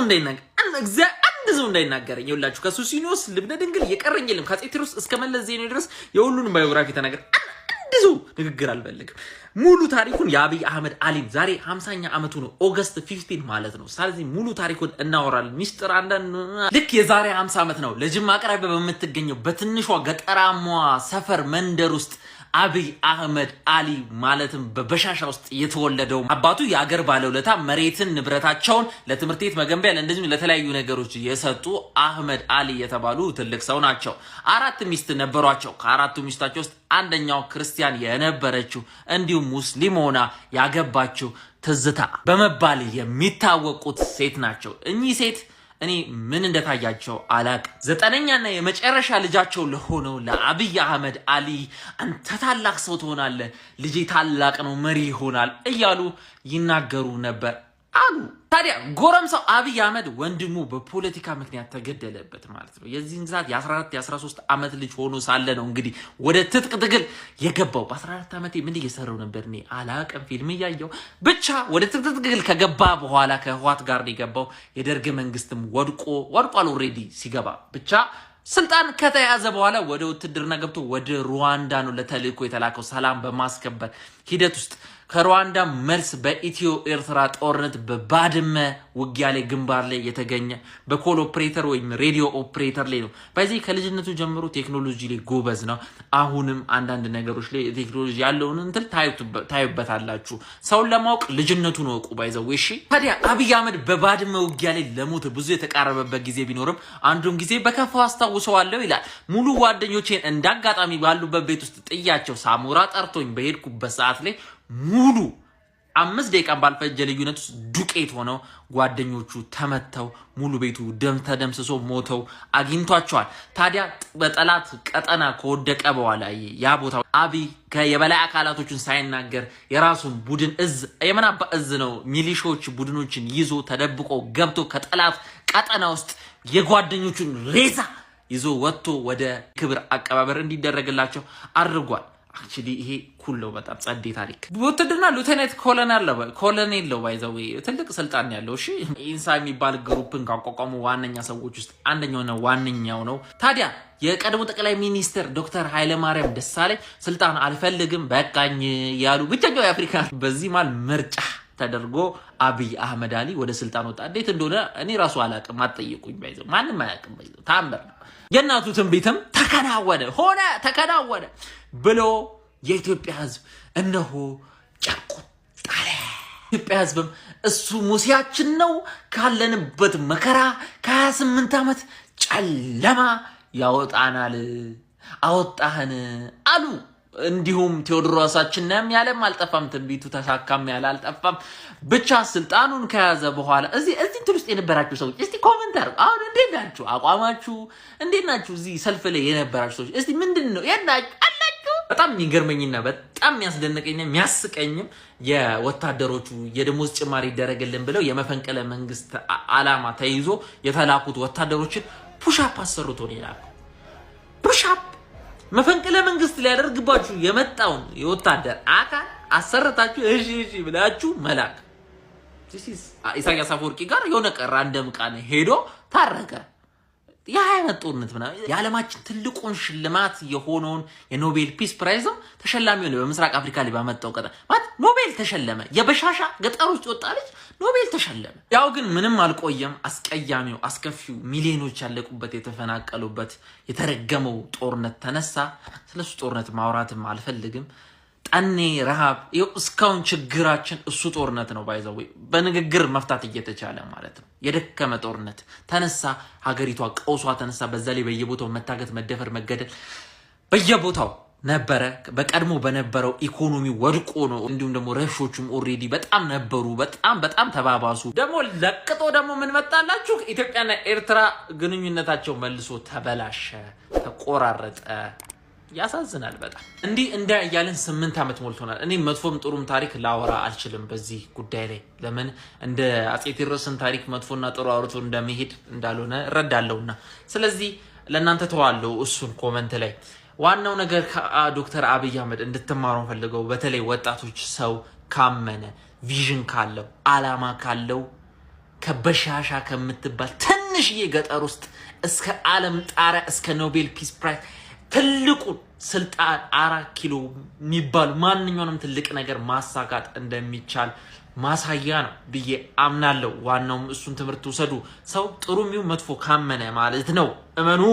እንዳይናገር፣ አንድ ሰው እንዳይናገረኝ። ይኸውላችሁ፣ ከሱሲኒዮስ ልብነ ድንግል የቀረኝ የለም። ከአፄ ቴዎድሮስ እስከ መለስ ዜናዊ ድረስ የሁሉንም biography ተናገር። አንድ ሰው ንግግር አልፈልግም። ሙሉ ታሪኩን የአብይ አህመድ አሊን ዛሬ 50ኛ ዓመቱ ነው፣ August 15 ማለት ነው። ስለዚህ ሙሉ ታሪኩን እናወራለን። ሚስጥር አንዳንድ ልክ የዛሬ 50 ዓመት ነው ለጅማ አቅራቢያ በምትገኘው በትንሿ ገጠራሟ ሰፈር መንደር ውስጥ አብይ አህመድ አሊ ማለትም በበሻሻ ውስጥ የተወለደው። አባቱ የአገር ባለውለታ፣ መሬትን ንብረታቸውን ለትምህርት ቤት መገንቢያ እንደዚሁም ለተለያዩ ነገሮች የሰጡ አህመድ አሊ የተባሉ ትልቅ ሰው ናቸው። አራት ሚስት ነበሯቸው። ከአራቱ ሚስታቸው ውስጥ አንደኛው ክርስቲያን የነበረችው እንዲሁም ሙስሊም ሆና ያገባችው ትዝታ በመባል የሚታወቁት ሴት ናቸው። እኚህ ሴት እኔ ምን እንደታያቸው አላቅ። ዘጠነኛና የመጨረሻ ልጃቸው ለሆነው ለአብይ አህመድ አሊ አንተ ታላቅ ሰው ትሆናለህ፣ ልጄ ታላቅ ነው፣ መሪ ይሆናል እያሉ ይናገሩ ነበር አሉ። ታዲያ ጎረምሳው አብይ አህመድ ወንድሙ በፖለቲካ ምክንያት ተገደለበት ማለት ነው። የዚህን ሰዓት የ14 የ13 ዓመት ልጅ ሆኖ ሳለ ነው እንግዲህ ወደ ትጥቅ ትግል የገባው። በ14 ዓመቴ ምን እየሰራው ነበር እኔ አላቅም፣ ፊልም እያየው ብቻ። ወደ ትጥቅ ትግል ከገባ በኋላ ከህወሓት ጋር ነው የገባው። የደርግ መንግስትም ወድቆ ወድቋል already ሲገባ። ብቻ ስልጣን ከተያዘ በኋላ ወደ ውትድርና ገብቶ ወደ ሩዋንዳ ነው ለተልእኮ የተላከው። ሰላም በማስከበር ሂደት ውስጥ ከሩዋንዳ መልስ በኢትዮ ኤርትራ ጦርነት በባድመ ውጊያ ላይ ግንባር ላይ የተገኘ በ call operator ወይም radio operator ላይ ነው። በዚህ ከልጅነቱ ጀምሮ ቴክኖሎጂ ላይ ጎበዝ ነው። አሁንም አንዳንድ ነገሮች ላይ ቴክኖሎጂ ያለውን እንትን ታዩበታላችሁ። ሰውን ለማወቅ ልጅነቱን እወቁ። By the way፣ እሺ። ታዲያ አብይ አህመድ በባድመ ውጊያ ላይ ለሞት ብዙ የተቃረበበት ጊዜ ቢኖርም አንዱን ጊዜ በከፋው አስታውሰዋለሁ ይላል። ሙሉ ጓደኞቼን እንዳጋጣሚ ባሉበት ቤት ውስጥ ጥያቸው ሳሙራ ጠርቶኝ በሄድኩበት ሰዓት ላይ ሙሉ 5 ደቂቃን ባልፈጀ ልዩነት ውስጥ ዱቄት ሆነው ጓደኞቹ ተመተው ሙሉ ቤቱ ደም ተደምስሶ ሞተው አግኝቷቸዋል። ታዲያ በጠላት ቀጠና ከወደቀ በኋላ ያ ቦታ አብይ የበላይ አካላቶችን ሳይናገር የራሱን ቡድን እዝ የምናባ እዝ ነው ሚሊሾች ቡድኖችን ይዞ ተደብቆ ገብቶ ከጠላት ቀጠና ውስጥ የጓደኞቹን ሬሳ ይዞ ወጥቶ ወደ ክብር አቀባበር እንዲደረግላቸው አድርጓል። Actually ይሄ cool ነው፣ በጣም ጸዴ ታሪክ። ውትድርና lieutenant colonel ነው፣ by the way ትልቅ ስልጣን ያለው። እሺ፣ ኢንሳ የሚባል group ን ካቋቋሙ ዋነኛ ሰዎች ውስጥ አንደኛው ነው፣ ዋነኛው ነው። ታዲያ የቀድሞ ጠቅላይ ሚኒስትር ዶክተር ኃይለማርያም ደሳለኝ ስልጣን አልፈልግም በቃኝ ያሉ ብቸኛው የአፍሪካ። በዚህ መሃል ምርጫ ተደርጎ አብይ አህመድ አሊ ወደ ስልጣን ወጣ። እንዴት እንደሆነ እኔ ራሱ አላቅም፣ አትጠይቁኝ። By the way ማንም አያውቅም። By the way ታምር ነው። የእናቱ ትንቢትም ተከናወነ፣ ሆነ፣ ተከናወነ ብሎ የኢትዮጵያ ሕዝብ እነሆ ጨርቁን ጣለ። ኢትዮጵያ ሕዝብም እሱ ሙሴያችን ነው፣ ካለንበት መከራ ከ28 ዓመት ጨለማ ያወጣናል፣ አወጣህን አሉ። እንዲሁም ቴዎድሮሳችን ነም ያለም አልጠፋም፣ ትንቢቱ ተሳካም ያለ አልጠፋም። ብቻ ስልጣኑን ከያዘ በኋላ እዚህ እንትን ውስጥ የነበራችሁ ሰዎች እስቲ comment አድርጉ። አሁን እንዴት ናችሁ? አቋማችሁ እንዴት ናችሁ? እዚህ ሰልፍ ላይ የነበራችሁ ሰዎች እስቲ ምንድን ነው የናችሁ አላችሁ? በጣም የሚገርመኝና በጣም የሚያስደንቀኝና የሚያስቀኝም የወታደሮቹ የደሞዝ ጭማሪ ይደረግልን ብለው የመፈንቅለ መንግስት አላማ ተይዞ የተላኩት ወታደሮችን push up አሰርቶ ነው የላከው። Push up መፈንቅለ መንግስት ሊያደርግባችሁ የመጣውን የወታደር አካል አሰርታችሁ እሺ እሺ ብላችሁ መላክ። ኢሳያስ አፈወርቂ ጋር የሆነ ቀን random ቃን ሄዶ ታረቀ። የ20 ዓመት ጦርነት ምናምን የዓለማችን ትልቁን ሽልማት የሆነውን የ Nobel Peace Prize ም ተሸላሚ ሆነ። በምስራቅ አፍሪካ ላይ ባመጣው ቀጠ ማለት ኖቤል ተሸለመ። የበሻሻ ገጠር ውስጥ የወጣ ልጅ ኖቤል ተሸለመ። ያው ግን ምንም አልቆየም። አስቀያሚው፣ አስከፊው፣ ሚሊዮኖች ያለቁበት፣ የተፈናቀሉበት የተረገመው ጦርነት ተነሳ። ስለሱ ጦርነት ማውራትም አልፈልግም። ጠኔ፣ ረሃብ፣ ይኸው እስካሁን ችግራችን እሱ ጦርነት ነው። By the way በንግግር መፍታት እየተቻለ ማለት ነው። የደከመ ጦርነት ተነሳ፣ ሀገሪቷ ቀውሷ ተነሳ። በዛ ላይ በየቦታው መታገት፣ መደፈር፣ መገደል በየቦታው ነበረ። በቀድሞ በነበረው ኢኮኖሚ ወድቆ ነው። እንዲሁም ደግሞ ረብሾቹም already በጣም ነበሩ። በጣም በጣም ተባባሱ። ደግሞ ለቅጦ ደግሞ ምን መጣላችሁ? ኢትዮጵያና ኤርትራ ግንኙነታቸው መልሶ ተበላሸ፣ ተቆራረጠ። ያሳዝናል በጣም። እንዲህ እንደ እያለን 8 ዓመት ሞልቶናል። እኔ መጥፎም ጥሩም ታሪክ ላወራ አልችልም በዚህ ጉዳይ ላይ። ለምን እንደ አፄ ቴዎድሮስን ታሪክ መጥፎና ጥሩ አውርቶ እንደመሄድ እንዳልሆነ እረዳለሁና፣ ስለዚህ ለእናንተ ተዋለው እሱን comment ላይ። ዋናው ነገር ከዶክተር አብይ አህመድ እንድትማሩ ፈልገው በተለይ ወጣቶች፣ ሰው ካመነ፣ vision ካለው፣ አላማ ካለው ከበሻሻ ከምትባል ትንሽዬ ገጠር ውስጥ እስከ ዓለም ጣሪያ፣ እስከ Nobel Peace Prize፣ ትልቁን ስልጣን 4 ኪሎ የሚባሉ ማንኛውንም ትልቅ ነገር ማሳካት እንደሚቻል ማሳያ ነው ብዬ አምናለሁ። ዋናውም እሱን ትምህርት ውሰዱ። ሰው ጥሩ የሚሆን መጥፎ ካመነ ማለት ነው። እመኑ።